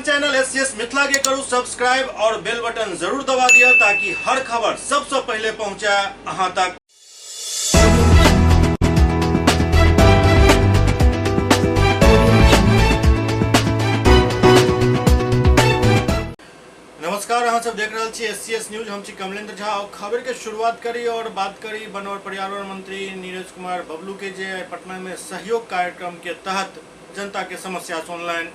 अपन channel SCS Mithila के करू सब्सक्राइब और बेल बटन जरूर दबा दिया ताकि हर खबर सबसे पहले पहुंचे अहां तक। नमस्कार, अहाँ सब देख रहल छी एससीएस न्यूज। हम छी कमलेंद्र झा और खबर के शुरुआत करी और बात करी वन और पर्यावरण मंत्री नीरज कुमार बबलू के, जे पटना में सहयोग कार्यक्रम के तहत जनता के समस्या सुनलनि।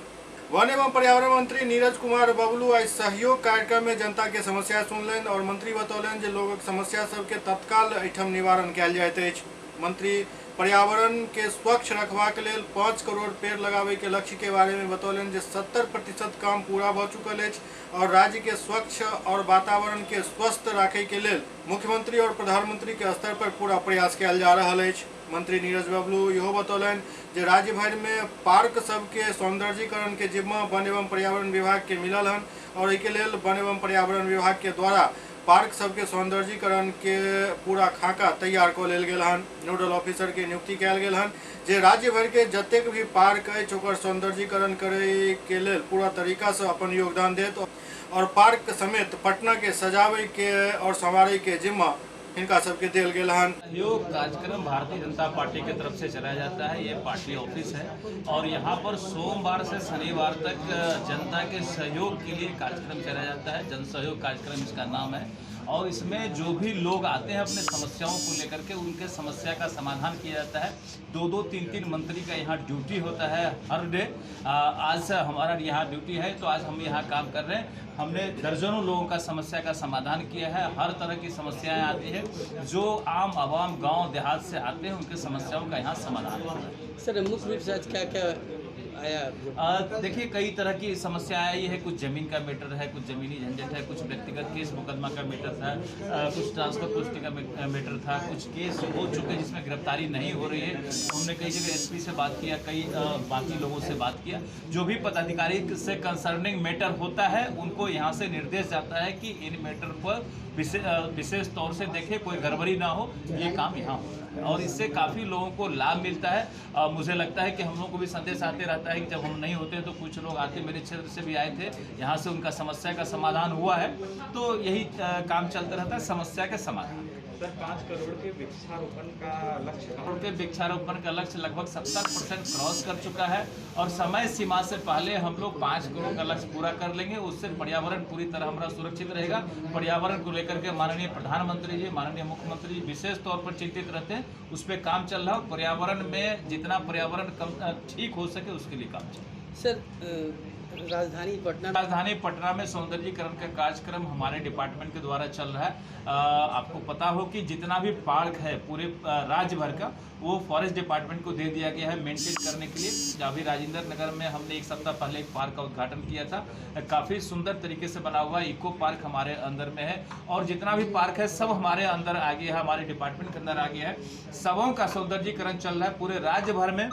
वन एवं पर्यावरण मंत्री नीरज कुमार बबलू आइ सहयोग कार्यक्रम में जनता के समस्या सुनलनि और मंत्री बतौलनि जे लोगक समस्या सबके तत्काल एहिठाम निवारण कयल जाइत अछि। मंत्री पर्यावरण के स्वच्छ रखबाक लेल 5 करोड़ पेड़ लगाबय के लक्ष्य के बारे में बतौलनि जे 70% काम पूरा भ चुकल अछि और राज्य के स्वच्छ और वातावरण के स्वस्थ राखय के लेल मुख्यमंत्री और प्रधानमंत्री के स्तर पर पूरा प्रयास कयल जा रहल अछि। मंत्री नीरज बबलू इहो बतौलनि जे राज्य भरि में पार्क सबके सौंदर्यीकरण के जिम्मा वन एवं पर्यावरण विभाग के मिलल हन और एहि के लेल वन एवं पर्यावरण विभाग के द्वारा पार्क सबके सौंदर्यीकरण के पूरा खाका तैयार कऽ लेल गेल हन। नोडल ऑफिसर के नियुक्ति कयल गेल हन जे राज्य भरि के जतेक भी पार्क अछि ओकर सौंदर्यीकरण करे के लेल पूरा तरीका से अपन योगदान देत और पार्क समेत पटना के सजावे के और संवारे के जिम्मा हिनका सबके देल गेल हन। सहयोग कार्यक्रम भारतीय जनता पार्टी के तरफ से चलाया जाता है। ये पार्टी ऑफिस है और यहाँ पर सोमवार से शनिवार तक जनता के सहयोग के लिए कार्यक्रम चलाया जाता है। जन सहयोग कार्यक्रम इसका नाम है और इसमें जो भी लोग आते हैं अपने समस्याओं को लेकर के उनके समस्या का समाधान किया जाता है। 2-2 3-3 मंत्री का यहाँ ड्यूटी होता है हर डे। आज से हमारा यहाँ ड्यूटी है तो आज हम यहाँ काम कर रहे हैं। हमने दर्जनों लोगों का समस्या का समाधान किया है। हर तरह की समस्याएं आती है, जो आम आवाम गांव देहात से आते हैं उनके समस्याओं का यहाँ समाधान होता है। सर, मुख्य रूप से आज क्या क्या आया? देखिए, कई तरह की समस्या आई है। कुछ जमीन का मैटर है, कुछ जमीनी झंझट है, कुछ व्यक्तिगत केस मुकदमा का मैटर था, कुछ ट्रांसफर पोस्टिंग का मैटर था, कुछ केस हो चुके हैं जिसमें गिरफ्तारी नहीं हो रही है। हमने कई जगह एसपी से बात किया, कई बाकी लोगों से बात किया। जो भी पदाधिकारी से कंसर्निंग मैटर होता है उनको यहाँ से निर्देश जाता है कि इन मैटर पर विशेष तौर से देखें, कोई गड़बड़ी ना हो। ये काम यहाँ होता है और इससे काफ़ी लोगों को लाभ मिलता है। मुझे लगता है कि हम लोगों को भी संदेश आते रहता है कि जब हम नहीं होते तो कुछ लोग आते, मेरे क्षेत्र से भी आए थे, यहाँ से उनका समस्या का समाधान हुआ है। तो यही काम चलता रहता है, समस्या के समाधान। सर, 5 करोड़ के वृक्षारोपण का लक्ष्य, करोड़ के वृक्षारोपण का लक्ष्य लगभग 70% क्रॉस कर चुका है और समय सीमा से पहले हम लोग 5 करोड़ का लक्ष्य पूरा कर लेंगे। उससे पर्यावरण पूरी तरह हमारा सुरक्षित रहेगा। पर्यावरण को लेकर के माननीय प्रधानमंत्री जी, माननीय मुख्यमंत्री जी विशेष तौर पर चिंतित रहते हैं, उस पर काम चल रहा है। पर्यावरण में जितना पर्यावरण कम ठीक हो सके उसके लिए काम चल रहा है। सर, राजधानी पटना में सौंदर्यीकरण का कार्यक्रम हमारे डिपार्टमेंट के द्वारा चल रहा है। आपको पता हो कि जितना भी पार्क है पूरे राज्य भर का वो फॉरेस्ट डिपार्टमेंट को दे दिया गया है मेंटेन करने के लिए। अभी राजेंद्र नगर में हमने एक सप्ताह पहले एक पार्क का उद्घाटन किया था, काफ़ी सुंदर तरीके से बना हुआ इको पार्क हमारे अंदर में है और जितना भी पार्क है सब हमारे अंदर आ गया है, हमारे डिपार्टमेंट के अंदर आ गया है। सबों का सौंदर्यीकरण चल रहा है, पूरे राज्य भर में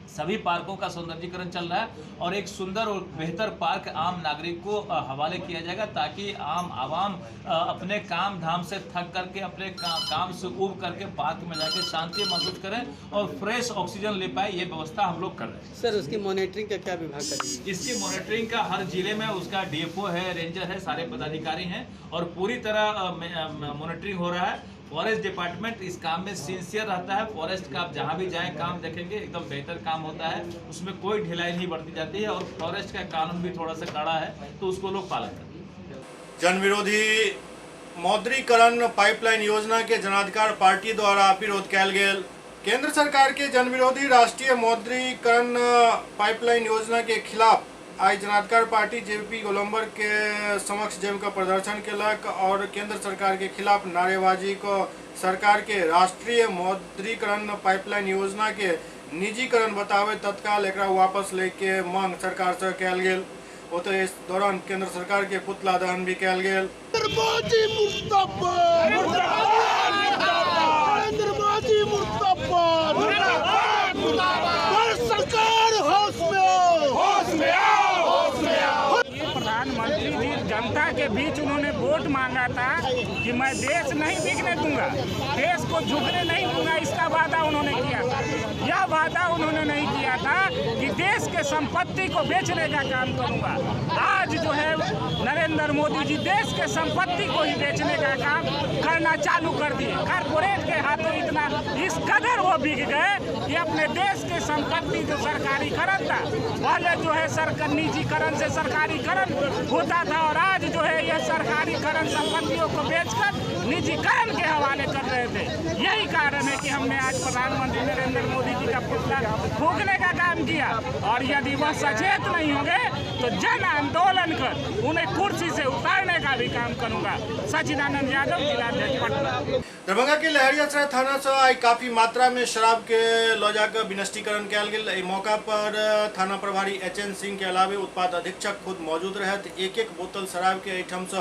सभी पार्कों का सौंदर्यीकरण चल रहा है और एक सुंदर और बेहतर पार्क आम नागरिक को हवाले किया जाएगा ताकि आम आवाम अपने काम धाम से थक करके, अपने काम से ऊब करके पार्क में जाके शांति महसूस करें और फ्रेश ऑक्सीजन ले पाए, ये व्यवस्था हम लोग कर रहे हैं। सर, उसकी मॉनिटरिंग का क्या विभाग करेगी? इसकी मॉनिटरिंग का हर जिले में उसका डीएफओ है, रेंजर है, सारे पदाधिकारी हैं और पूरी तरह मॉनिटरिंग हो रहा है। फॉरेस्ट डिपार्टमेंट इस काम में सिंसियर रहता है। फॉरेस्ट का आप जहाँ भी जाएं काम देखेंगे एकदम बेहतर काम होता है, उसमें कोई ढिलाई नहीं बरती जाती है और फॉरेस्ट का कानून भी थोड़ा सा कड़ा है तो उसको लोग पालन करते हैं। जन विरोधी मौद्रीकरण पाइपलाइन योजना के जनाधिकार पार्टी द्वारा विरोध कयल गेल। केंद्र सरकार के जनविरोधी राष्ट्रीय मौद्रीकरण पाइपलाइन योजना के खिलाफ आई जनाधिकार पार्टी जेपी गोलंबर के समक्ष जम के प्रदर्शन केलक और केंद्र सरकार के खिलाफ नारेबाजी को सरकार के राष्ट्रीय मौद्रीकरण पाइपलाइन योजना के निजीकरण बतावे तत्काल एकरा वापस लेके मांग सरकार से कयल गेल। ओतहि इस दौरान केंद्र सरकार के पुतला दहन भी कयल गेल। सरकार होश में आओ, होश में आओ, होश में आओ। प्रधानमंत्री जी जनता जनता के बीच उन्होंने वोट मांगा था कि मैं देश नहीं बिकने दूंगा, देश को झुकने नहीं दूंगा, इसका वादा उन्होंने किया था। यह वादा उन्होंने नहीं किया था कि देश के संपत्ति को बेचने का काम करूंगा। आज जो है नरेंद्र मोदी जी देश के संपत्ति को ही बेचने का काम करना चालू कर दिए। कारपोरेट के हाथों इतना इस कदर वो बिक गए कि अपने देश के संपत्ति जो सरकारीकरण था, पहले जो है सरकार निजीकरण से सरकारीकरण होता था, और आज जो है यह सरकारीकरण संपत्तियों को बेचकर निजीकरण के हवाले कर रहे थे। यही कारण है कि हमने आज प्रधानमंत्री नरेंद्र मोदी जी का पुतला फूकने का काम किया, और यदि वह सचेत नहीं होंगे तो जन आंदोलन कर उन्हें कुर्सी से उतारने का भी काम करूंगा। सचिदानंद यादव, जिलाध्यक्ष पटना। दरभंगा के लहरियासराय थाना से आई काफी मात्रा में शराब के लऽ जाकर विनष्टीकरण कयल गेल। एहि मौका पर थाना प्रभारी एच.एन. सिंह के अलावे उत्पाद अधीक्षक खुद मौजूद रहत। एक एक बोतल शराब के एहिठाम से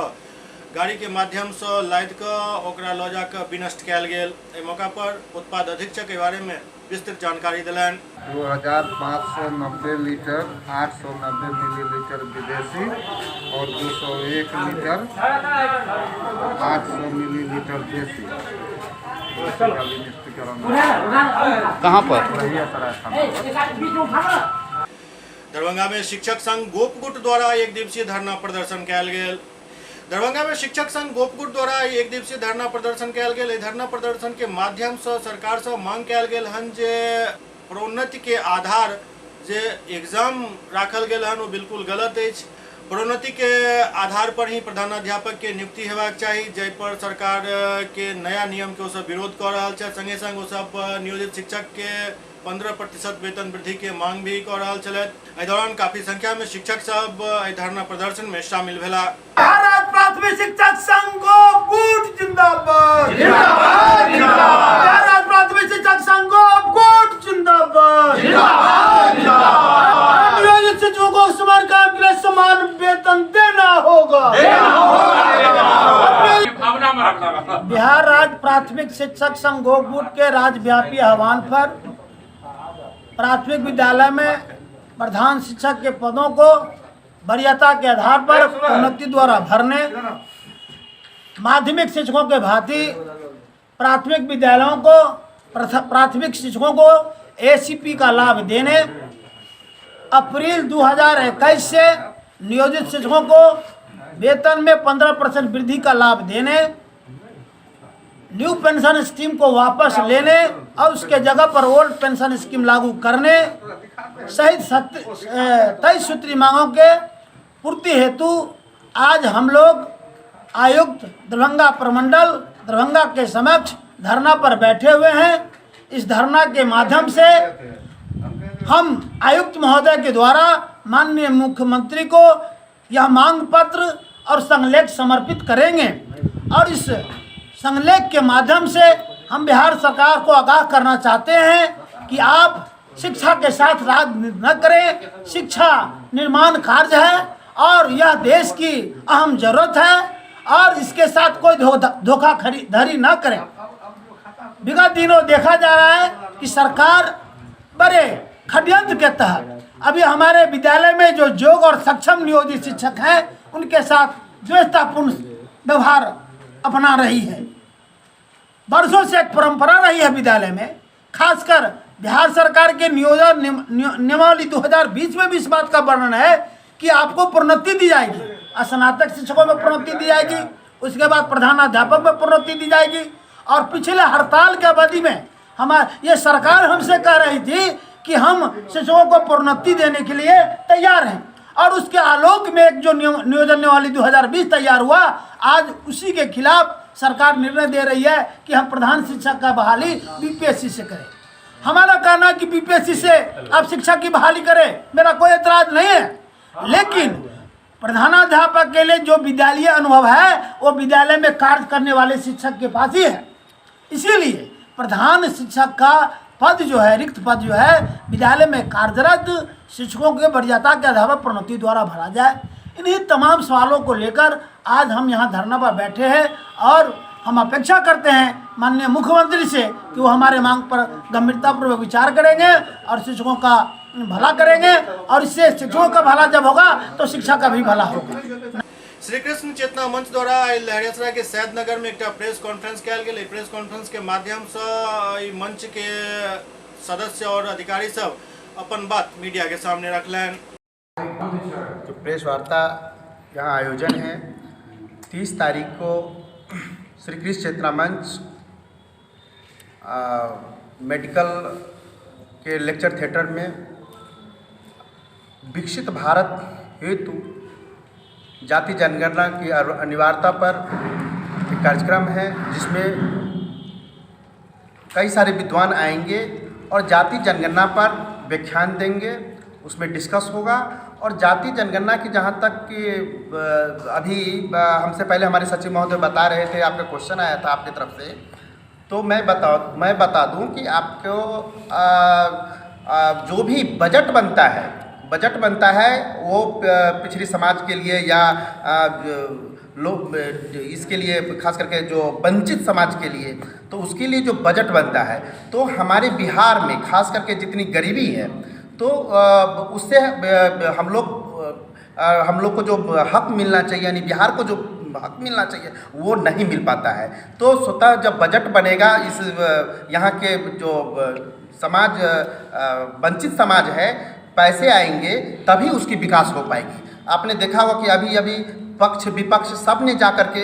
गाड़ी के माध्यम से लादि कऽ ओकरा लऽ जाकर विनष्ट कयल गेल। एहि मौका पर उत्पाद अधीक्षक के बारे में विस्तृत जानकारी दिलनि। 2590 लीटर 890 मिलीलीटर विदेशी और 201 लीटर 800 मिलीलीटर देशी। कहाँ पर? दरभंगा में शिक्षक संघ गोपगुट द्वारा एक दिवसीय धरना प्रदर्शन कयल गेल। दरभंगा में शिक्षक संघ गोपगुट द्वारा एक दिवसीय धरना प्रदर्शन कयल गेल। एहि धरना प्रदर्शन के माध्यम से सरकार से मांग कयल गेल हन जे प्रोन्नति के आधार जे एग्जाम राखल गेल हन वो बिल्कुल गलत अछि। प्रोन्नति के आधार पर ही प्रधानाध्यापक के नियुक्ति हेबाक चाही, जाहि पर सरकार के नया नियम के ओसब विरोध कऽ रहल छथि। संगे संग ओसब नियोजित शिक्षक के 15% वेतन वृद्धि के मांग भी कऽ रहल छलथि। एहि दौरान काफी संख्या में शिक्षक सब एहि धरना प्रदर्शन में शामिल भेला। भारत प्राथमिक शिक्षक संघ गोपगुट जिंदाबाद, जिंदाबाद जिंदाबाद। भारत प्राथमिक शिक्षक संघ गोपगुट जिंदाबाद, जिंदाबाद जिंदाबाद। नियोजित शिक्षकों को समान काम के लिए समान वेतन देना होगा, देना होगा। बिहार राज्य प्राथमिक शिक्षक संघ गोपगुट के राज्यव्यापी आह्वान पर प्राथमिक विद्यालय में प्रधान शिक्षक के पदों को वरीयता के आधार पर प्रोन्नति द्वारा भरने, माध्यमिक शिक्षकों के भांति प्राथमिक विद्यालयों को प्राथमिक शिक्षकों को एसीपी का लाभ देने, अप्रैल 2021 से नियोजित शिक्षकों को वेतन में 15% वृद्धि का लाभ देने, न्यू पेंशन स्कीम को वापस लेने और उसके जगह पर ओल्ड पेंशन स्कीम लागू करने सहित 23 सूत्री मांगों के पूर्ति हेतु आज हम लोग आयुक्त दरभंगा प्रमंडल दरभंगा के समक्ष धरना पर बैठे हुए हैं। इस धरना के माध्यम से हम आयुक्त महोदय के द्वारा माननीय मुख्यमंत्री को यह मांग पत्र और संलेख समर्पित करेंगे और इस संलेख के माध्यम से हम बिहार सरकार को आगाह करना चाहते हैं कि आप शिक्षा के साथ राजनीति न करें। शिक्षा निर्माण कार्य है और यह देश की अहम जरूरत है और इसके साथ कोई धोखाधड़ी न करें। विगत दिनों देखा जा रहा है कि सरकार बड़े षड्यंत्र के तहत अभी हमारे विद्यालय में जो योग्य और सक्षम नियोजित शिक्षक हैं उनके साथ द्वेषतापूर्ण व्यवहार अपना रही है। वर्षों से एक परंपरा रही है विद्यालय में, खासकर बिहार सरकार के नियोजन नियमावली 2020 में भी इस बात का वर्णन है कि आपको प्रोन्नति दी जाएगी, स्नातक शिक्षकों में प्रोन्नति दी जाएगी, उसके बाद प्रधानाध्यापक में प्रोन्नति दी जाएगी। और पिछले हड़ताल के अवधि में हमारे ये सरकार हमसे कह रही थी कि हम शिक्षकों को प्रोन्नति देने के लिए तैयार हैं और उसके आलोक में एक जो नियोजन नियमावली 2020 तैयार हुआ, आज उसी के खिलाफ सरकार निर्णय दे रही है कि हम प्रधान शिक्षक का बहाली बीपीएससी से करें। हमारा कहना है कि बीपीएससी से आप शिक्षा की बहाली करें, मेरा कोई एतराज़ नहीं है, लेकिन प्रधानाध्यापक के लिए जो विद्यालयीय अनुभव है वो विद्यालय में कार्य करने वाले शिक्षक के पास ही है। इसीलिए प्रधान शिक्षक का पद जो है, रिक्त पद जो है, विद्यालय में कार्यरत शिक्षकों के वरीयता के आधार पर प्रोन्नति द्वारा भरा जाए। इन्हीं तमाम सवालों को लेकर आज हम यहाँ धरना पर बैठे हैं और हम अपेक्षा करते हैं माननीय मुख्यमंत्री से कि वो हमारे मांग पर गंभीरतापूर्वक विचार करेंगे और शिक्षकों का भला करेंगे और इससे शिक्षकों का भला जब होगा तो शिक्षा का भी भला होगा। श्री कृष्ण चेतना मंच द्वारा आइ लहेरियासराय के सैदनगर में एकटा प्रेस कॉन्फ्रेंस कयल गेल। एहि प्रेस कॉन्फ्रेंस के माध्यम से एहि मंच के सदस्य और अधिकारी सब अपन बात मीडिया के सामने रखलनि। जो प्रेस वार्ता यहाँ आयोजन है, 30 तारीख को श्री कृष्ण चेतना मंच मेडिकल के लेक्चर थिएटर में विकसित भारत हेतु जाति जनगणना की अनिवार्यता पर एक कार्यक्रम है, जिसमें कई सारे विद्वान आएंगे और जाति जनगणना पर व्याख्यान देंगे, उसमें डिस्कस होगा। और जाति जनगणना की जहाँ तक कि अभी हमसे पहले हमारे सचिव महोदय बता रहे थे, आपका क्वेश्चन आया था आपकी तरफ से, तो मैं बता दूं कि आपको जो भी बजट बनता है वो पिछड़ी समाज के लिए या लोग इसके लिए, खास करके जो वंचित समाज के लिए, तो उसके लिए जो बजट बनता है, तो हमारे बिहार में खास करके जितनी गरीबी है, तो उससे हम लोग को जो हक मिलना चाहिए, यानी बिहार को जो हक मिलना चाहिए, वो नहीं मिल पाता है। तो स्वतः जब बजट बनेगा, इस यहाँ के जो समाज वंचित समाज है, पैसे आएंगे तभी उसकी विकास हो पाएगी। आपने देखा होगा कि अभी अभी पक्ष विपक्ष सब ने जा कर के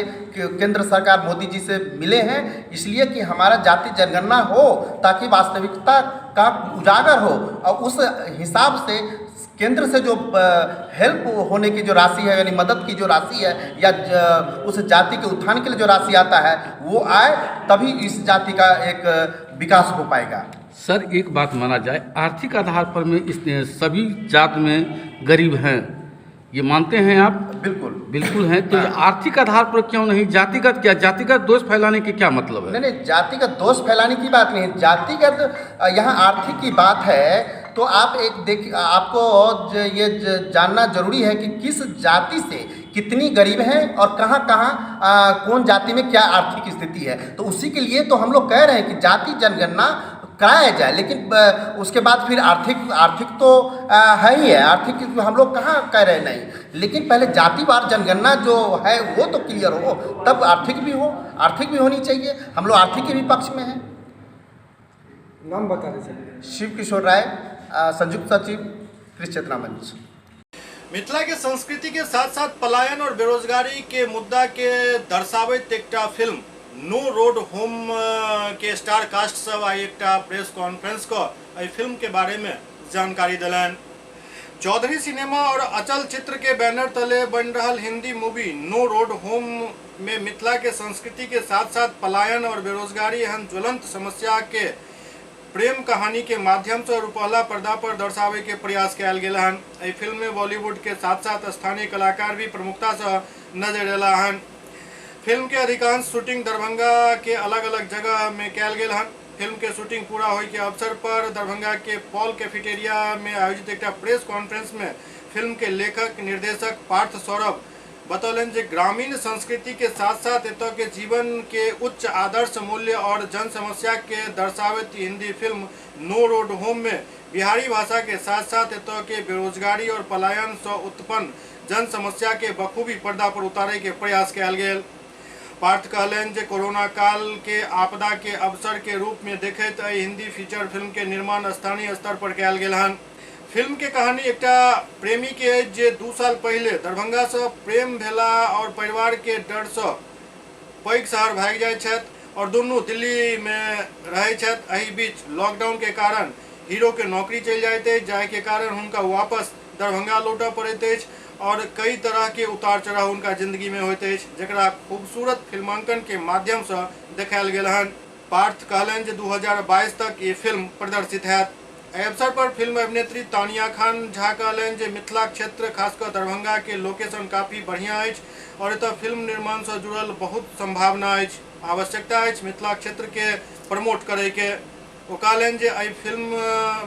केंद्र सरकार मोदी जी से मिले हैं, इसलिए कि हमारा जाति जनगणना हो ताकि वास्तविकता का उजागर हो और उस हिसाब से केंद्र से जो हेल्प होने की जो राशि है, यानी मदद की जो राशि है, या उस जाति के उत्थान के लिए जो राशि आता है वो आए, तभी इस जाति का एक विकास हो पाएगा। सर, एक बात माना जाए, आर्थिक आधार पर में इस सभी जात में गरीब हैं, ये मानते हैं आप? बिल्कुल बिल्कुल हैं। तो आर्थिक आधार पर क्यों नहीं, जातिगत, क्या जातिगत दोष फैलाने के क्या मतलब है? नहीं नहीं, जातिगत दोष फैलाने की बात नहीं है, जातिगत यहाँ आर्थिक की बात है। तो आप एक देख, आपको ये जानना जरूरी है कि किस जाति से कितनी गरीब हैं और कहाँ कहाँ कौन जाति में क्या आर्थिक स्थिति है। तो उसी के लिए तो हम लोग कह रहे हैं कि जाति जनगणना कराया जाए, लेकिन उसके बाद फिर आर्थिक तो है ही है, आर्थिक हम लोग कहाँ कह रहे हैं नहीं, लेकिन पहले जातिवार जनगणना जो है वो तो क्लियर हो, तब आर्थिक भी हो, आर्थिक भी होनी चाहिए। हम लोग आर्थिक के भी पक्ष में हैं। नाम बता दीजिए। शिव किशोर राय, संयुक्त सचिव, कृष्ण चेतना मंच। मिथिला के संस्कृति के साथ साथ पलायन और बेरोजगारी के मुद्दा के दर्शाबैत एकटा फिल्म नो रोड होम के स्टार कास्ट सब आई एकटा प्रेस कॉन्फ्रेंस क एहि फिल्म के बारे में जानकारी दिलनि। चौधरी सिनेमा और अचल चित्र के बैनर तले बन रहल Hindi movie no road home में मिथिला के संस्कृति के साथ साथ पलायन और बेरोजगारी एहन ज्वलंत समस्या के प्रेम कहानी के माध्यम से रुपहला पर्दा पर दर्शावे के प्रयास कयल गेल हन। एहि फिल्म में बॉलीवुड के साथ साथ स्थानीय कलाकार भी प्रमुखता से नजर अयला हन। फिल्म के अधिकांश शूटिंग दरभंगा के अलग अलग जगह में कयल गेल हन। फिल्म के शूटिंग पूरा होय के अवसर पर दरभंगा के पॉल कैफेटेरिया में आयोजित एक प्रेस कॉन्फ्रेंस में फिल्म के लेखक निर्देशक पार्थ सौरभ बतौलनि जे ग्रामीण संस्कृति के साथ साथ एतय के जीवन के उच्च आदर्श मूल्य और जन समस्या के दर्शाबैत Hindi film no road home में बिहारी भाषा के साथ साथ एतय के बेरोजगारी और पलायन से उत्पन्न जन समस्या के बखूबी पर्दा पर उतारे के प्रयास कयल गेल। पार्थ कहलनि जे कोरोना काल के आपदा के अवसर के रूप में देखैत एहि हिंदी फीचर फिल्म के निर्माण स्थानीय स्तर पर कयल गेल हन। फिल्म के कहानी एकटा प्रेमी के अछि जे 2 साल पहले दरभंगा से प्रेम भेला और परिवार के डर से पैघ शहर भागि जाइत छथि और दुनू दिल्ली में रहै छथि। एहि बीच लॉकडाउन के कारण हीरो के नौकरी चलि जाइत अछि, जाहि के कारण हुनका वापस दरभंगा लौटय पड़ैत अछि और कई तरह के उतार चढ़ाव हुनका जिंदगी में होइत अछि, जकरा खूबसूरत फिल्मांकन के माध्यम से देखायल गेल हन। पार्थ कहलनि जे 2022 तक ये फिल्म प्रदर्शित हैत। एहि अवसर पर फिल्म अभिनेत्री तानिया खान झा कहलनि जे मिथिला क्षेत्र खासकर दरभंगा के लोकेशन काफ़ी बढ़िया अछि और एतय फिल्म निर्माण से जुड़ल बहुत संभावना अछि, आवश्यकता अछि मिथिला क्षेत्र के प्रमोट करे के। ओ कहलनि जे एहि फिल्म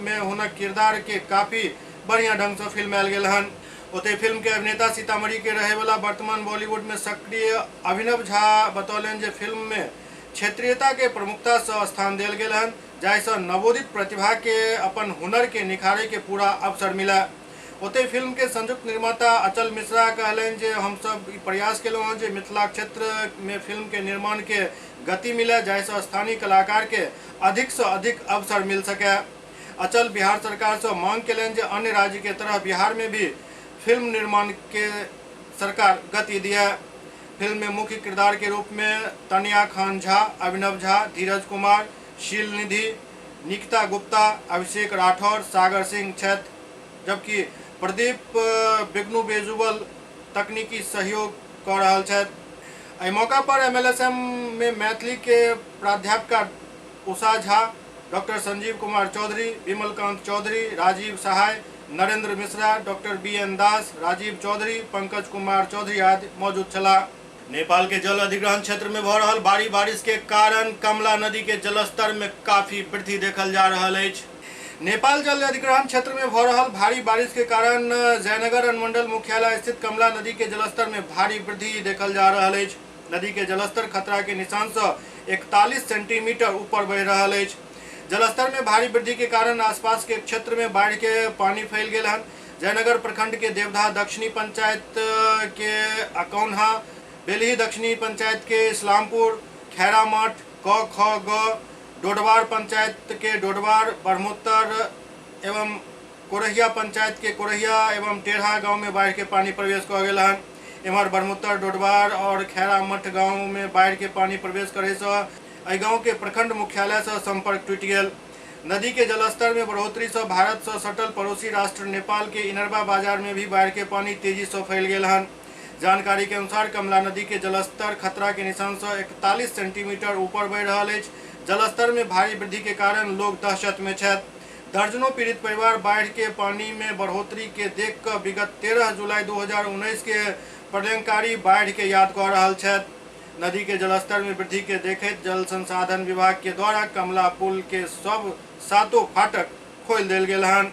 में हुनक किरदार के काफ़ी बढ़िया ढंग से फिल्मायल गेल हन। ओतहि फिल्म के अभिनेता सीतामढ़ी के रहेवाला वर्तमान बॉलीवुड में सक्रिय अभिनव झा बतौलनि जे फिल्म में क्षेत्रीयता के प्रमुखता से स्थान देल गेल हन, जाहिसँ नवोदित प्रतिभा के अपन हुनर के निखारे के पूरा अवसर मिला। ओतहि फिल्म के संयुक्त निर्माता अचल मिश्रा कहलनि जे हमसब ई प्रयास केलहुँ हँ जे मिथिला क्षेत्र में फिल्म के निर्माण के गति मिले, जाहिसँ स्थानीय कलाकार के अधिक सँ अधिक अवसर मिल सके। अचल बिहार सरकार सँ मांग केलनि जे अन्य राज्य के तरह बिहार में भी फिल्म निर्माण के सरकार गति दिए। फिल्म में मुख्य किरदार के रूप में तनिया खान झा, अभिनव झा, धीरज कुमार, शील निधि, निकिता गुप्ता, अभिषेक राठौर, सागर सिंह छथि, जबकि प्रदीप बिग्नू बेजुबल तकनीकी सहयोग कऽ रहल छथि। एहि मौका पर एमएलएसएम में मैथिली के प्राध्यापिका Usha Jha, doctor Sanjeev Kumar Chaudhary, Vimalkant Chaudhary, Rajiv Sahay, Narendra Mishra, doctor B N Das, Rajiv Chaudhary, Pankaj Kumar Chaudhary आदि मौजूद छलाह। नेपाल के जल अधिग्रहण क्षेत्र में भऽ रहल भारी बारिश के कारण कमला नदी के जलस्तर में काफी वृद्धि देखल जा रहल अछि। नेपाल जल अधिग्रहण क्षेत्र में भऽ रहल भारी बारिश के कारण जयनगर अनुमंडल मुख्यालय स्थित कमला नदी के जलस्तर में भारी वृद्धि देखल जा रहल अछि। नदी के जलस्तर खतरा के निशान से 41 सेंटीमीटर ऊपर बढ़ि रहल अछि। जलस्तर में भारी वृद्धि के कारण आसपास के क्षेत्र में बाढ़ि के पानी फैल गेल हन। जयनगर प्रखंड के देवधा दक्षिणी पंचायत के अकौन्हा, बेलही दक्षिणी पंचायत के इस्लामपुर, खैरामठ, क ख ग, डोडवार पंचायत के डोडवार, ब्रह्मोत्तर एवं कोरहिया पंचायत के कोरहिया एवं टेढ़ा गांव में बाढ़ि के पानी प्रवेश कऽ गेल हन। एम्हर ब्रह्मोत्तर, डोडवार और खैरामठ गांव में बाढ़ि के पानी प्रवेश करे से एहि गांव के प्रखंड मुख्यालय से संपर्क टूटि गेल। नदी के जलस्तर में बढ़ोतरी से भारत से सटल पड़ोसी राष्ट्र नेपाल के इनरबा बाजार में भी बाढ़ि के पानी तेजी से फैल गेल हन। जानकारी के अनुसार कमला नदी के जलस्तर खतरा के निशान से 41 सेंटीमीटर ऊपर बढ़ि रहल अछि। जलस्तर में भारी वृद्धि के कारण लोग दहशत में छथि। दर्जनों पीड़ित परिवार बाढ़ि के पानी में बढ़ोतरी के देख कऽ विगत 13 जुलाई 2019 के प्रलयंकारी बाढ़ि के याद कऽ रहल छथि। नदी के जलस्तर में वृद्धि के देखैत जल संसाधन विभाग के द्वारा कमला पुल के सब सातों फाटक खोलि देल गेल हन।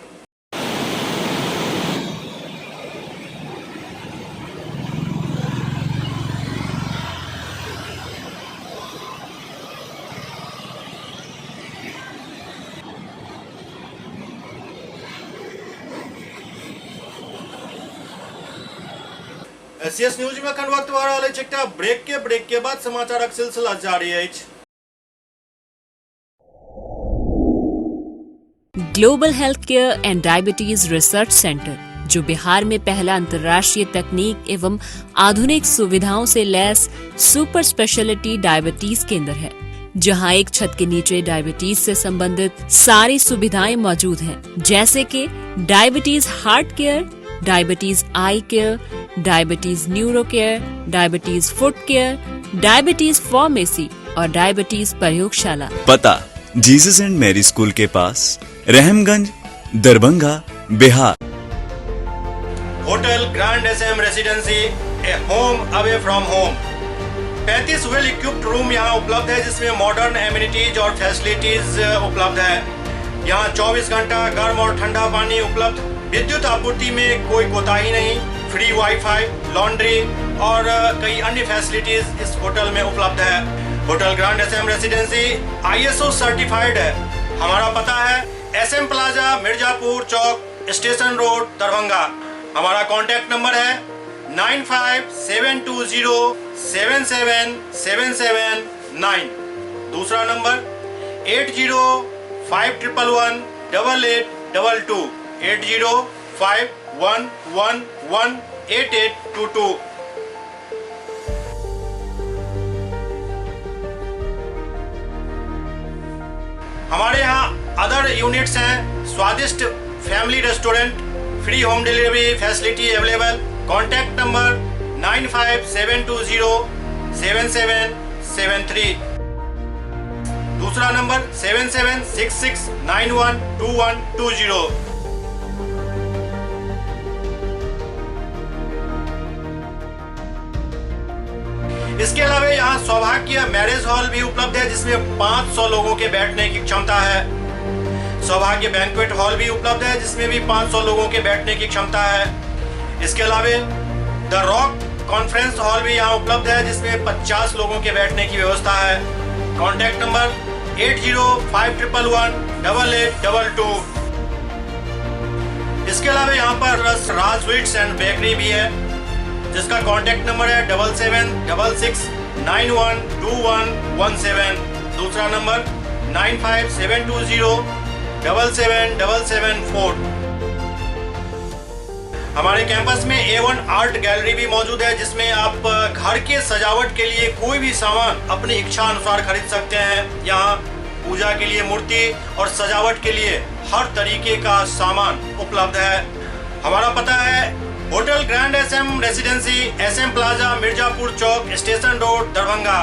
एससीएस न्यूज में अखन वक्त भऽ रहल अछि एकटा ब्रेक के। ब्रेक के बाद समाचारक सिलसिला जारी अछि। Global health care and diabetes research centre, जो बिहार में पहला अंतर्राष्ट्रीय तकनीक एवं आधुनिक सुविधाओं से लैस सुपर स्पेशलिटी डायबिटीज केंद्र है, जहां एक छत के नीचे डायबिटीज से संबंधित सारी सुविधाएं मौजूद हैं, जैसे कि diabetes heart care, diabetes eye care, diabetes neuro care, diabetes foot care, diabetes pharmacy और डायबिटीज प्रयोगशाला। पता जीसस एंड मैरी स्कूल के पास, Rahamganj, Darbhanga, Bihar. Hotel grand S M residency, a home away from home. 35 well equipped room यहाँ उपलब्ध है, जिसमें modern amenities और facilities उपलब्ध है। यहाँ 24 घंटा गर्म और ठंडा पानी उपलब्ध, विद्युत आपूर्ति में कोई कोताही नहीं, फ्री वाईफाई, लॉन्ड्री और कई अन्य फैसिलिटीज इस होटल में उपलब्ध है। Hotel grand S M residency ISO certified है। हमारा पता है एस एम प्लाजा, मिर्जापुर चौक, स्टेशन रोड, दरभंगा। हमारा कॉन्टैक्ट नंबर है 9572077779। दूसरा नंबर 8051118822, 8051118822। हमारे यहाँ अदर यूनिट्स हैं, स्वादिष्ट family restaurant, free home delivery facility available. Contact number 9572077773। दूसरा नंबर 7766912120। इसके अलावा यहाँ सौभाग्य मैरिज हॉल भी उपलब्ध है, जिसमें 500 लोगों के बैठने की क्षमता है। सौभाग्य बैंक्वेट हॉल भी उपलब्ध है, जिसमें भी 500 लोगों के बैठने की क्षमता है। इसके अलावा the rock conference hall भी यहाँ उपलब्ध है, जिसमें 50 लोगों के बैठने की व्यवस्था है। Contact number 8051118822। इसके अलावा यहाँ पर राज स्वीट्स एंड बेकरी भी है, जिसका कॉन्टैक्ट नंबर है 7766912117। दूसरा नंबर 9572077774। हमारे कैंपस में A1 art gallery भी मौजूद है, जिसमें आप घर के सजावट के लिए कोई भी सामान अपनी इच्छा अनुसार खरीद सकते हैं। यहाँ पूजा के लिए मूर्ति और सजावट के लिए हर तरीके का सामान उपलब्ध है। हमारा पता है hotel grand SM residency, SM plaza, Mirzapur Chowk, station road, Darbhanga.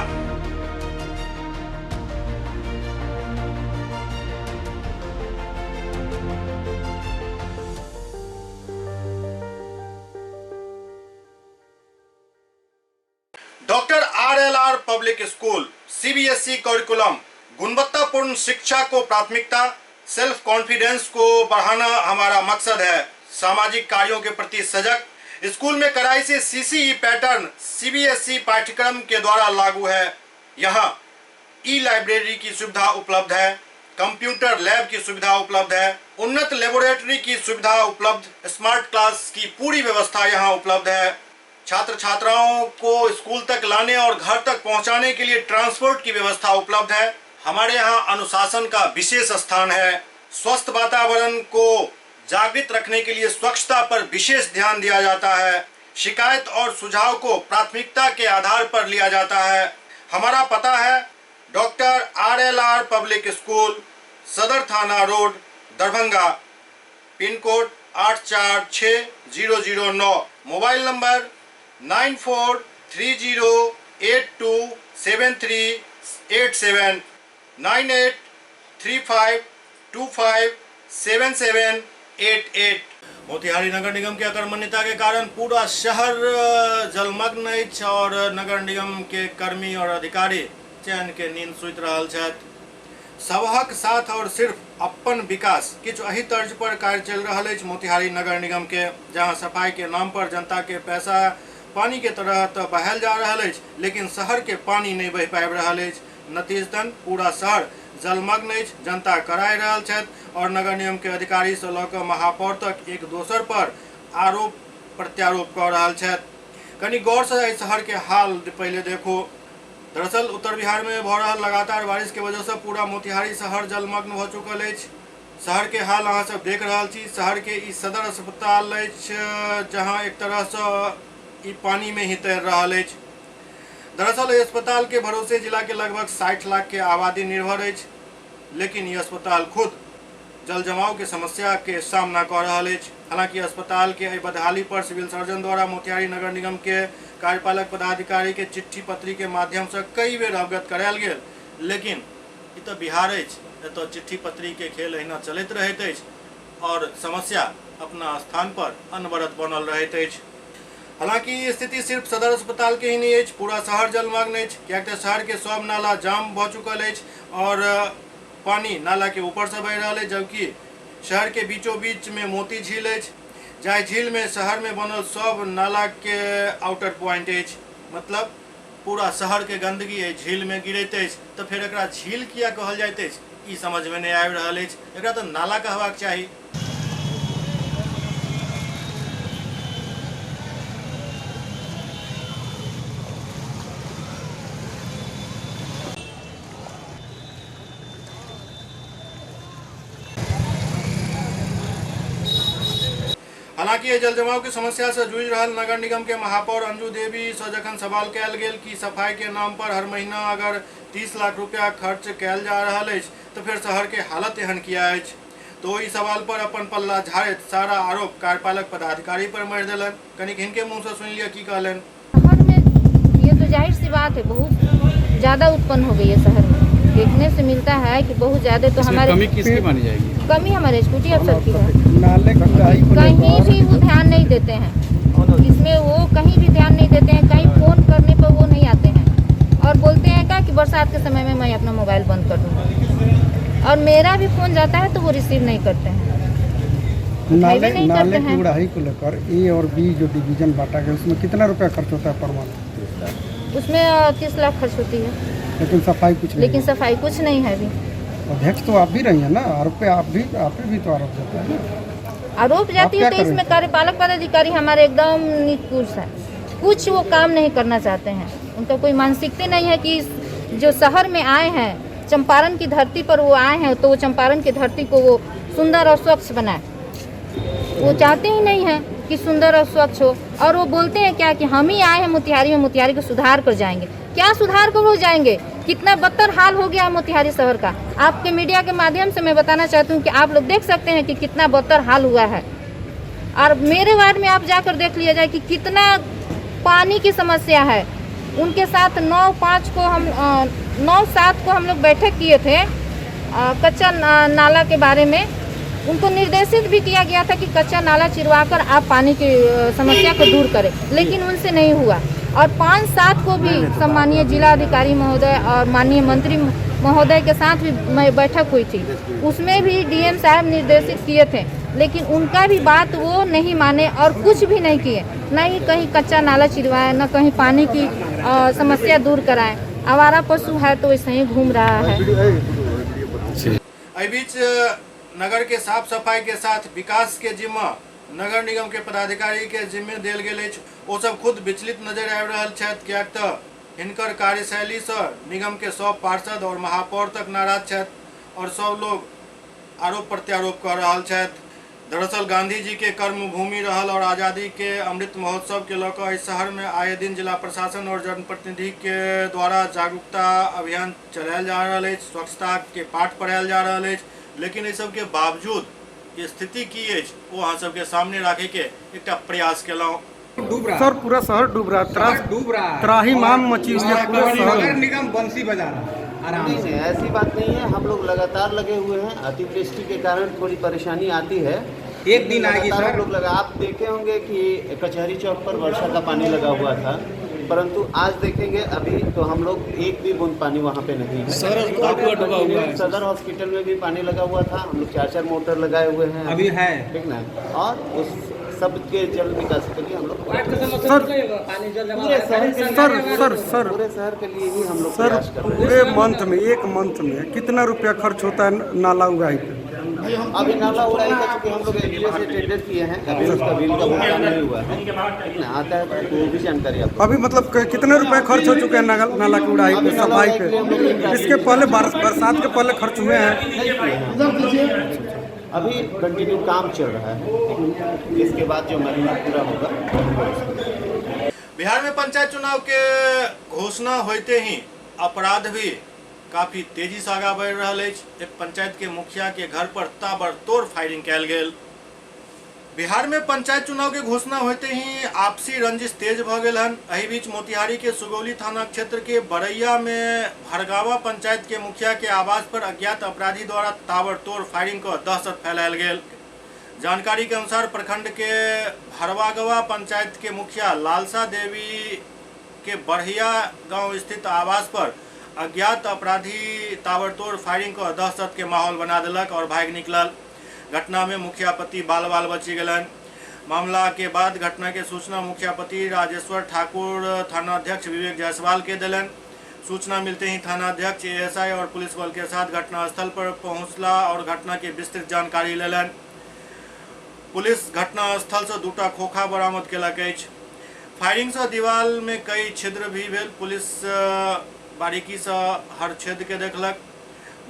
Doctor RLR public school, CBSE curriculum, गुणवत्तापूर्ण शिक्षा को प्राथमिकता, सेल्फ कॉन्फिडेंस को बढ़ाना हमारा मकसद है। सामाजिक कार्यों के प्रति सजग, स्कूल में कड़ाई से सीसीई पैटर्न सीबीएसई पाठ्यक्रम के द्वारा लागू है। यहाँ ई लाइब्रेरी की सुविधा उपलब्ध है, कंप्यूटर लैब की सुविधा उपलब्ध है, उन्नत लेबोरेटरी की सुविधा उपलब्ध, स्मार्ट क्लास की पूरी व्यवस्था यहाँ उपलब्ध है। छात्र छात्राओं को स्कूल तक लाने और घर तक पहुंचाने के लिए ट्रांसपोर्ट की व्यवस्था उपलब्ध है। हमारे यहाँ अनुशासन का विशेष स्थान है। स्वस्थ वातावरण को जागृत रखने के लिए स्वच्छता पर विशेष ध्यान दिया जाता है। शिकायत और सुझाव को प्राथमिकता के आधार पर लिया जाता है। हमारा पता है doctor RLR public school, Sadar थाना road, Darbhanga, pin code 846009, mobile number 9430827387, 9835257788। Motihari नगर निगम के अकर्मण्यता के कारण पूरा शहर जलमग्न अछि और नगर निगम के कर्मी और अधिकारी चैन के नींद सुति रहल छथि। सबहक साथ और सिर्फ अपन विकास किछु एही तर्ज पर कार्य चलि रहल अछि मोतिहारी नगर निगम के, जहां सफाई के नाम पर जनता के पैसा पानी के तरह तो बहल जा रहल अछि, लेकिन शहर के पानी नहीं बहि पाबि रहल अछि। नतीजतन पूरा शहर जलमग्न अछि, जनता कराय रहल छथि और नगर निगम के अधिकारी से लऽ कऽ महापौर तक एक दोसर पर आरोप प्रत्यारोप कऽ रहल छथि। कनि गौर से एहि शहर के हाल पहले देखो। दरअसल उत्तर बिहार में भऽ रहल लगातार बारिश के वजह से पूरा मोतिहारी शहर जलमग्न भऽ चुकल अछि। शहर के हाल अहाँ सब देख रहल छी। शहर के ई सदर अस्पताल अछि, जहाँ एक तरह से ई पानी में ही तैर रहल अछि। दरअसल एहि अस्पताल के भरोसे जिला के लगभग 60 लाख के आबादी निर्भर अछि, लेकिन ये अस्पताल खुद जल जमाव के समस्या के सामना कऽ रहल अछि। हालांकि अस्पताल के एहि बदहाली पर सिविल सर्जन द्वारा मोतिहारी नगर निगम के कार्यपालक पदाधिकारी के चिट्ठी पत्री के माध्यम से कई बेर अवगत करायल गेल, लेकिन ई तऽ बिहार अछि, एतऽ चिट्ठी पत्री के खेल एहिना चलैत रहैत अछि और समस्या अपना स्थान पर अनवरत बनल रहैत अछि। हालांकि ई स्थिति सिर्फ सदर अस्पताल के ही नहीं अछि, पूरा शहर जलमग्न अछि, कियाक तऽ शहर के सब नाला जाम भऽ चुकल अछि और पानी नाला के ऊपर से बहि रहल अछि, जबकि शहर के बीचों बीच में मोती झील अछि, जाहि झील में शहर में बनल सब नाला के आउटर पॉइंट अछि। मतलब पूरा शहर के गंदगी एहि झील में गिरैत अछि, तऽ फेर एकरा झील किया कहल जाइत अछि ई समझ में नहीं आबि रहल अछि। एकरा तऽ नाला कहबाक चाही। हालांकि एहि जलजमाव के समस्या से जूझि रहल नगर निगम के महापौर अंजू देवी से जखन सवाल कयल गेल कि सफाई के नाम पर हर महीना अगर 30 लाख रुपया खर्च कयल जा रहल अछि तो फिर शहर के हालत एहन किया अछि, तो ई सवाल पर अपन पल्ला झाड़ैत सारा आरोप कार्यपालक पदाधिकारी पर मढ़ि देलनि। कनिक हिनके मुँह से सुनि लिअ की कहलनि। शहर में ये तो जाहिर सी बात है, बहुत ज़्यादा उत्पन्न हो गई है शहर में, देखने से मिलता है कि बहुत ज़्यादा। तो हमारे कमी किसकी मानी जाएगी? कमी हमारे एग्जीक्यूटिव अफसर की है। नाले खुदाई को कहीं भी वो ध्यान नहीं देते हैं, इसमें वो कहीं भी ध्यान नहीं देते हैं, कहीं फोन करने पर वो नहीं आते हैं और बोलते हैं क्या कि बरसात के समय में मैं अपना मोबाइल बंद कर दूँगा, और मेरा भी फ़ोन जाता है तो वो रिसीव नहीं करते हैं। नाले नहीं नाले करते की हैं। उड़ाही को लेकर ए और बी जो डिवीजन बांटा गया उसमें कितना रुपया खर्च होता है पर मंथ? उसमें 30 लाख खर्च होती है, लेकिन सफाई कुछ नहीं। लेकिन सफाई कुछ नहीं है अभी। अध्यक्ष तो आप भी रही हैं ना, आरोप पे आप भी तो आरोप जाता है ना। आरोप जाती है तो इसमें कार्यपालक पदाधिकारी हमारे एकदम निकुश है, कुछ वो काम नहीं करना चाहते हैं। उनका कोई मानसिकता नहीं है कि जो शहर में आए हैं, चंपारण की धरती पर वो आए हैं, तो वो चंपारण की धरती को वो सुंदर और स्वच्छ बनाए। वो चाहते ही नहीं हैं कि सुंदर और स्वच्छ हो। और वो बोलते हैं क्या कि हम ही आए हैं मोतिहारी में, मोतिहारी को सुधार कर जाएंगे। क्या सुधार कर हो जाएंगे? कितना बदतर हाल हो गया है मोतिहारी शहर का। आपके मीडिया के माध्यम से मैं बताना चाहती हूँ कि आप लोग देख सकते हैं कि कितना बदतर हाल हुआ है। और मेरे वार्ड में आप जाकर देख लिया जाए कि कितना पानी की समस्या है। उनके साथ 9/5 को हम 9/7 को हम लोग बैठक किए थे कच्चा नाला के बारे में। उनको निर्देशित भी किया गया था कि कच्चा नाला चिरवाकर आप पानी की समस्या को दूर करें, लेकिन उनसे नहीं हुआ। और 5/7 को भी सम्मानीय जिला अधिकारी महोदय और माननीय मंत्री महोदय के साथ भी बैठक हुई थी, उसमें भी डीएम साहब निर्देशित किए थे, लेकिन उनका भी बात वो नहीं माने और कुछ भी नहीं किए। न ही कहीं कच्चा नाला चिरवाए, न कहीं पानी की समस्या दूर कराएं। आवारा पशु है तो वैसे ही घूम रहा है। एहि बीच नगर के साफ सफाई के साथ विकास के जिम्मा नगर निगम के पदाधिकारी के जिम्मे देल गेल अछि। ओ सब खुद विचलित नजर आबि रहल छथि, किएक तऽ हिनकर कार्यशैली से निगम के सब पार्षद और महापौर तक नाराज छथि और सब लोग आरोप प्रत्यारोप कर रहल छथि। दरअसल गांधी जी के कर्मभूमि रहल और आज़ादी के अमृत महोत्सव के लऽ कऽ एहि शहर में आए दिन जिला प्रशासन और जनप्रतिनिधि के द्वारा जागरूकता अभियान चलायल जा रहल अछि, स्वच्छता के पाठ पढ़ायल जा रहल अछि। लेकिन एहि सबके बावजूद स्थिति की अछि ओ अहाँ सबके सामने राखै के एकटा प्रयास केलहुँ। सर पूरा शहर डूब रहा है, डूब रहा है, त्राहिमाम मची हुई है पूरा शहर। नगर निगम बंसी बजा रहा है आराम से। ऐसी बात नहीं है, हम लोग लगातार लगे हुए हैं। अतिवृष्टि के कारण थोड़ी परेशानी आती है, एक दिन आएगी सर। लोग लगा, आप देखे होंगे कि कचहरी चौक पर वर्षा का पानी लगा हुआ था, परंतु आज देखेंगे अभी तो हम लोग एक भी बूंद पानी वहाँ पे नहीं है। सदर हॉस्पिटल में भी पानी लगा हुआ था, हम लोग 4-4 मोटर लगाए हुए हैं अभी है, ठीक ना। और उस सब के जल निकासी के लिए हम लोग सर पूरे शहर के लिए ही हम लोग सर पूरे मंथ में, एक मंथ में कितना रुपया खर्च होता है नाला उगाही पे? अभी नाला उड़ाई का चूँकि हम लोग एनजीओ से टेंडर किए हैं, अभी उसका बिल का भुगतान नहीं हुआ है, ठीक ना। आता है तो वो भी जानकारी आपको। अभी मतलब कितने रुपए खर्च हो चुके हैं नाला की उड़ाई पे, सफाई पे? इसके पहले बरसात के पहले खर्च हुए हैं? अभी कंटिन्यू काम चल रहा है, इसके बाद जो महीना पूरा होगा। बिहार में पंचायत चुनाव के घोषणा होते ही अपराध भी काफी तेजी से आगा बढ़ि रहल अछि। एक पंचायत के मुखिया के घर पर ताबड़तोड़ फायरिंग कयल गेल। बिहार में पंचायत चुनाव के घोषणा होते ही आपसी रंजिश तेज भ गेल हन। एहि बीच मोतिहारी के सुगौली थाना क्षेत्र के बरैया में भरगावा पंचायत के मुखिया के आवास पर अज्ञात अपराधी द्वारा ताबड़तोड़ फायरिंग क दहशत फैलायल गेल। जानकारी के अनुसार प्रखंड के भरवागवा पंचायत के मुखिया लालसा देवी के बढ़िया गांव स्थित आवास पर अज्ञात अपराधी ताबड़तोड़ फायरिंग क दहशत के माहौल बना देलक और भागि निकलल। घटना में मुखिया पति बाल बाल बची गेलन। मामला के बाद घटना के सूचना मुखिया पति राजेश्वर ठाकुर थानाध्यक्ष विवेक जायसवाल के दिलन। सूचना मिलते ही थानाध्यक्ष एएसआई और पुलिस बल के साथ घटनास्थल पर पहुंचला और घटना के विस्तृत जानकारी लेलन। पुलिस घटनास्थल से दूटा खोखा बरामद केलक अछि। फायरिंग से दीवार में कई छिद्र भी भेल। पुलिस बारीकी से हर छेद के देखलक।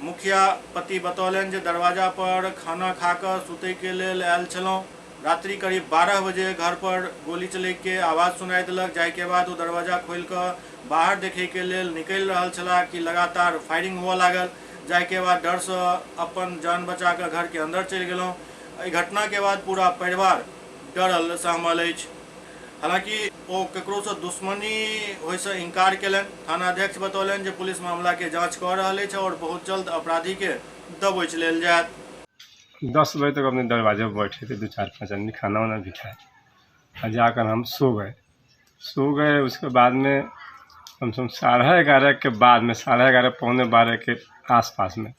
मुखिया पति बतौलनि जे दरवाजा पर खाना खाकर सुतै के लेल आयल छलहुँ। रात्रि करीब 12 बजे घर पर गोली चलै के आवाज़ सुनाई देलक, जाहिके बाद ओ दरवाजा खोलि कऽ बाहर देखै के लेल निकलि रहल छलाह कि लगातार फायरिंग हुअ लागल, जाहिके बाद डरसँ अपन जान बचा कऽ घर के अंदर चलि गेलहुँ। एहि घटना के बाद पूरा परिवार डरल सहमल अछि। हालांकि ओ ककरोसँ दुश्मनी होइसँ इनकार केलनि। थानाध्यक्ष बतौलनि जे पुलिस मामला के जांच कऽ रहल अछि और बहुत जल्द अपराधी के दबोच लेल जायत। 10 बजे तक अपने दरवाजे पर बैठे थे, 2-4-5 आदमी, खाना वाना भी खाए और जाकर हम सो गए। उसके बाद में कम से कम 11:30 के बाद में 11:30 11:45 के आसपास में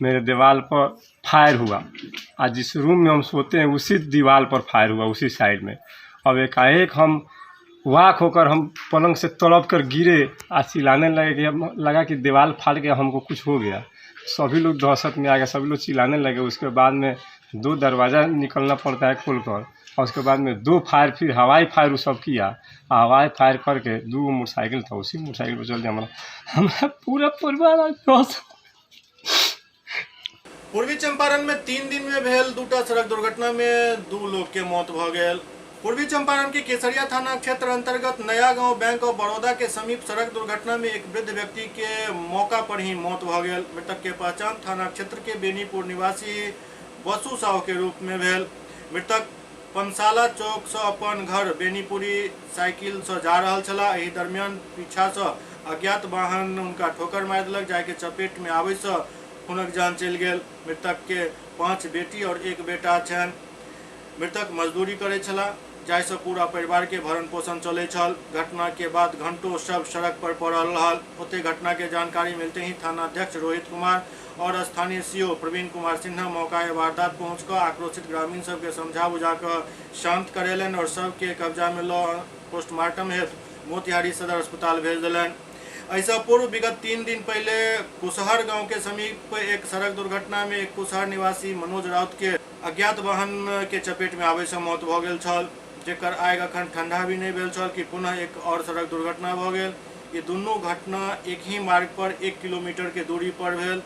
मेरे दीवार पर फायर हुआ। आज जिस रूम में हम सोते हैं उसी दीवार पर फायर हुआ, उसी साइड में। अब एकाएक हम वाक होकर हम पलंग से तड़प कर गिरे और चिल्लाने लगे कि लगा कि दीवार फाड़ के हमको कुछ हो गया। सभी लोग दहशत में आ गए, सभी लोग चिल्लाने लगे। उसके बाद में दो दरवाज़ा निकलना पड़ता है खोल कर, और उसके बाद में दो फायर, फिर हवाई फायर वो सब किया। हवाई फायर करके दो मोटरसाइकिल था, उसी मोटरसाइकिल पर चल दिया। हमारा हमारा पूरा परिवार आज लॉस। पूर्वी चंपारण में 3 दिन में भेल दूटा सड़क दुर्घटना में 2 लोग के मौत भ गेल। पूर्वी चंपारण के केसरिया थाना क्षेत्र अंतर्गत नया गांव बैंक ऑफ बड़ौदा के समीप सड़क दुर्घटना में एक वृद्ध व्यक्ति के मौका पर ही मौत भ गेल। मृतक के पहचान थाना क्षेत्र के बेनीपुर निवासी बसु साव के रूप में भेल। मृतक पंसाला चौक से अपन घर बेनीपुरी साइकिल से जा रहा छला। एहि दरमियान पीछा से अज्ञात वाहन उनका ठोकर मारि देलक, जाके चपेट में आबै से हुनक जान चलि गेल। मृतक के 5 बेटी और 1 बेटा छनि। मृतक मजदूरी करै छला, जाहिसँ पूरा परिवार के भरण पोषण चलै छल। घटना के बाद घंटों शव सड़क पर पड़ल रहल। ओते घटना के जानकारी मिलते ही थानाध्यक्ष रोहित कुमार और स्थानीय सीओ प्रवीण कुमार सिन्हा मौका वारदात पहुँच आक्रोशित ग्रामीण सबके समझा बुझा कऽ शांत करेलनि और सबके कब्जा में लऽ पोस्टमार्टम हेतु मोतिहारी सदर अस्पताल भेज देलनि। ऐसा पूर्व विगत 3 दिन पहले कुशहर गांव के समीप एक सड़क दुर्घटना में एक कुशहर निवासी मनोज राउत के अज्ञात वाहन के चपेट में आबे से मौत भ गेल छल, जेकर आगि अखन ठंडा भी नहीं भेल छल कि पुनः एक और सड़क दुर्घटना भ गेल। ये दुनू घटना एक ही मार्ग पर 1 किलोमीटर के दूरी पर भेल।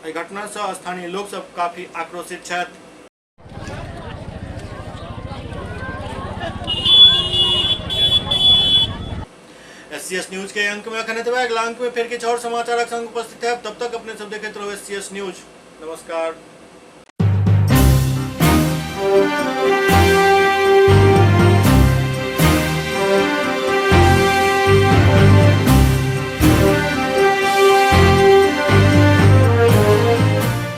एहि घटना से स्थानीय लोग सब काफी आक्रोशित छथि। एससीएस न्यूज के अंक में अखन एतबे। अगला अंक में फिर किछु और समाचारक संग उपस्थित है। तब तक अपने सब देखैत रहू एससीएस न्यूज। नमस्कार।